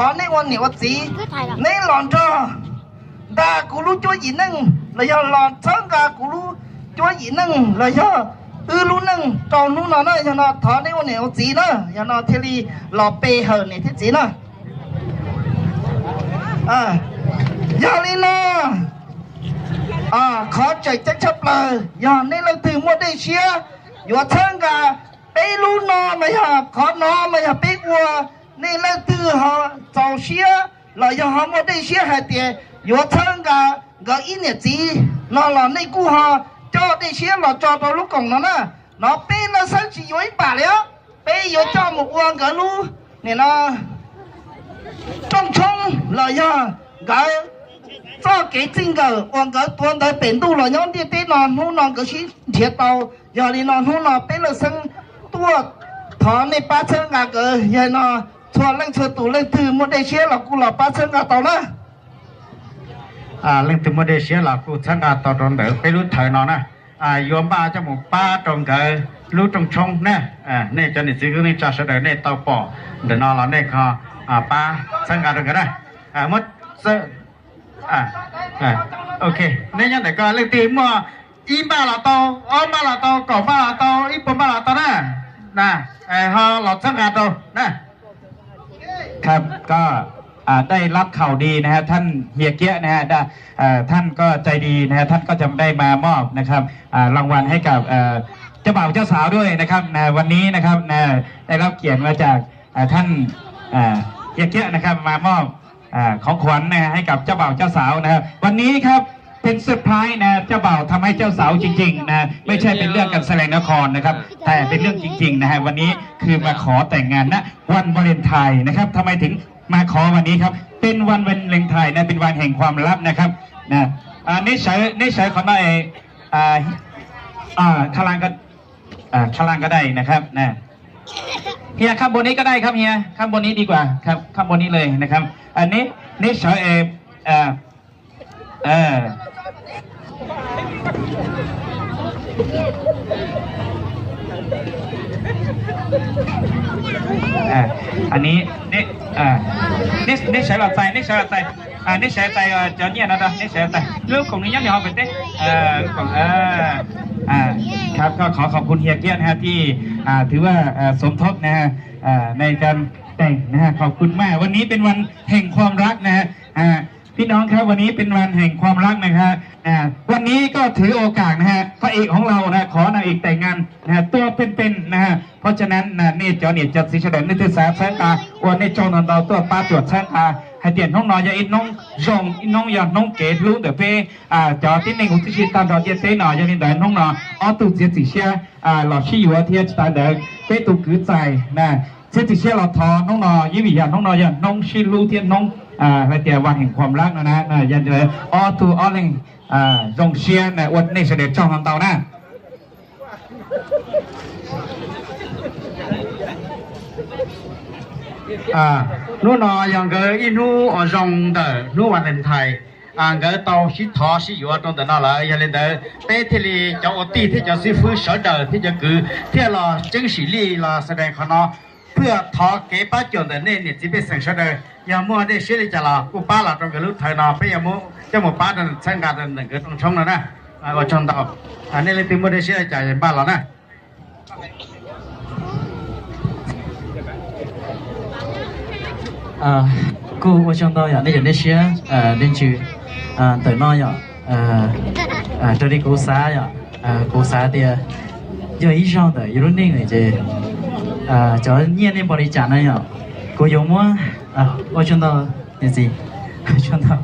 thov nej ua niam ua txiv, neb los nrog nqa kuv lub cuab yim neej los yog los txhawb nqa kuv lub cuab yim neej los yog wb lub neej rau hnub no na. Yog no thov nej ua niam ua txiv na, yog no thiaj li los pe hawm niam thiab txiv na. Yog li no, qhov tseem ceeb tshaj plaws yog nej leej twg muaj dej siab yuav txhawb nqa peb lub no mas yog qhov no mas yog peb ua, nej leej twg ho txaus siab los yog ho muaj dej siab hais tias yuav txhawb nqa nkawd ib niam txiv no los nej kuj ho coj dej siab los tso rau lub koom no na. No peb lawj xeeb tsis yuav ib pam li os, peb yuav coj mus ua nkawd lub nim no rooj tshoob los yog nkawd txoj kev txij nkawm uas nkawd tuav ntawd pem ntuj los nyob ntiaj teb no hnub no nkawd sib nrhiav tau. Yog li no hnub no peb lawj xeeb tuaj thov nej pab txhawb nqa nkawd. Yog li no txhua leej txhua tus leej twg muaj dej siab los kuj los pab txhawb nqa tau na. Leej twg muaj dej siab los kuj txhawb nqa tau rau ntawm peb lub thawv no na. Yuav npaj coj mus pab rau nkawd lub rooj tshoob na. Nej cov niam txiv kwv tij neej tsa sawv daws nej tau pom ntawm no los nej ho pab txhawb nqa rau nkawd na. Muab, ok, neb nyob ntawm ko leej twg muaj ib npaj los tau, ob npaj los tau, kaum npaj los tau, ib puas npaj los tau na. Ho los txhawb nqa rau na. ครับ ก็อ่าได้รับข่าวดีนะฮะ ท่านเฮียเกียะนะฮะ ได้อ่าท่านก็ใจดีนะฮะ ท่านก็จะได้มามอบนะครับอ่ารางวัลให้กับเอ่อเจ้าบ่าวเจ้าสาวด้วยนะครับนะวันนี้นะครับนะได้รับเกียรติมาจากอ่าท่านอ่าเฮียเกียะนะครับมามอบ อ่าของขวัญนะฮะให้กับเจ้าบ่าวเจ้าสาวนะครับวันนี้ครับเป็นเซอร์ไพรส์นะเจ้าบ่าวทำให้เจ้าสาวจริงๆนะไม่ใช่เป็นเรื่องการแสดงละครนะครับแต่เป็นเรื่องจริงๆนะฮะวันนี้คือมาขอแต่งงานณวันวาเลนไทน์นะครับทำไมถึงมาขอวันนี้ครับเป็นวันวาเลนไทน์นะเป็นวันแห่งความรักนะครับนะอ่านิสัยนิสัยของนายอ่าอ่าข้างล่างก็อ่าข้างล่างก็ได้นะครับนะ เฮียข้างบนนี้ก็ได้ครับเฮียข้างบนนี้ดีกว่าครับข้างบนนี้เลยนะครับอันนี้นิสัยเออเออเอออันนี้นี่นี่ใช้หลอดไฟนี่ใช้หลอดไฟ อ่านี่ใช้ใจเอ่อจอเนี่ยนะนะนี่ใช้ใจลูกของนี้ยังเดียวไปเต้เอ่อของเอออ่าครับก็ขอขอบคุณเฮียเกียรตินะฮะที่อ่าถือว่าเอ่อสมทบนะฮะอ่าในการแต่งนะฮะขอบคุณมากวันนี้เป็นวันแห่งความรักนะฮะอ่าพี่น้องครับวันนี้เป็นวันแห่งความรักนะครับอ่าวันนี้ก็ถือโอกาสนะฮะพระเอกของเรานะขอนางเอกแต่งงานนะฮะตัวเป็นๆนะฮะเพราะฉะนั้นนะนี่จอเนี่ยจะสีเฉลิมนี่คือสาสายตาวันนี้จองนอนเราตัวป้าจวดสายตา Hais tias hnub no yog ib hnub zoo, ib hnub yog hnub kev hlub ntawm peb cov tib neeg huv tib si tag nrho ntiaj teb no. Yog li ntawd hnub no ob tug txiav txim siab los sib yuav thiab tsis tas ntawd peb tus kwv txais na txiav txim siab los thov hnub no, ib vim yog hnub no yog hnub sib hlub thiab hnub hais tias vas heem khuam lab no na, yog li ntawd ob tug ob leeg zoo siab na ua nej sawv daws tsaug ntau ntau na. Hnub no yog nkawd ib hnub uas zoo ntawm hnub Valentine, nkawd tau sib thov sib yuav rau ntawm no lawm. Yog li ntawd peb thiaj li cov ua tij thiab cov xib fwb sawv daws thiab cov kwv thiaj los ceeb sim lij los xav dees qhov no, phwj thov kev pab cuam ntawm nej niam txiv pej xeem sawv daws. Yog muaj dej siab li cas los kuj pab los rau nkawd lub thawv no, peb yuav muab coj mus pab rau txhawb nqa rau ntawm nkawd rooj tshoob no na. Ua tsaug ntau. Nej leej twg muaj dej siab li cas npaj los na. Kuj ua tsaug ntau yom, nej cov dej siab dej ntsws ntawm no yom. Raws li kuv xav yom, kuv xav tias yog ib zaug ntawm yus lub neej ces cov nyiaj nej npaum li cas na yom, kuv yuav muab, ua tsaug ntau niam txiv, ua tsaug ntau.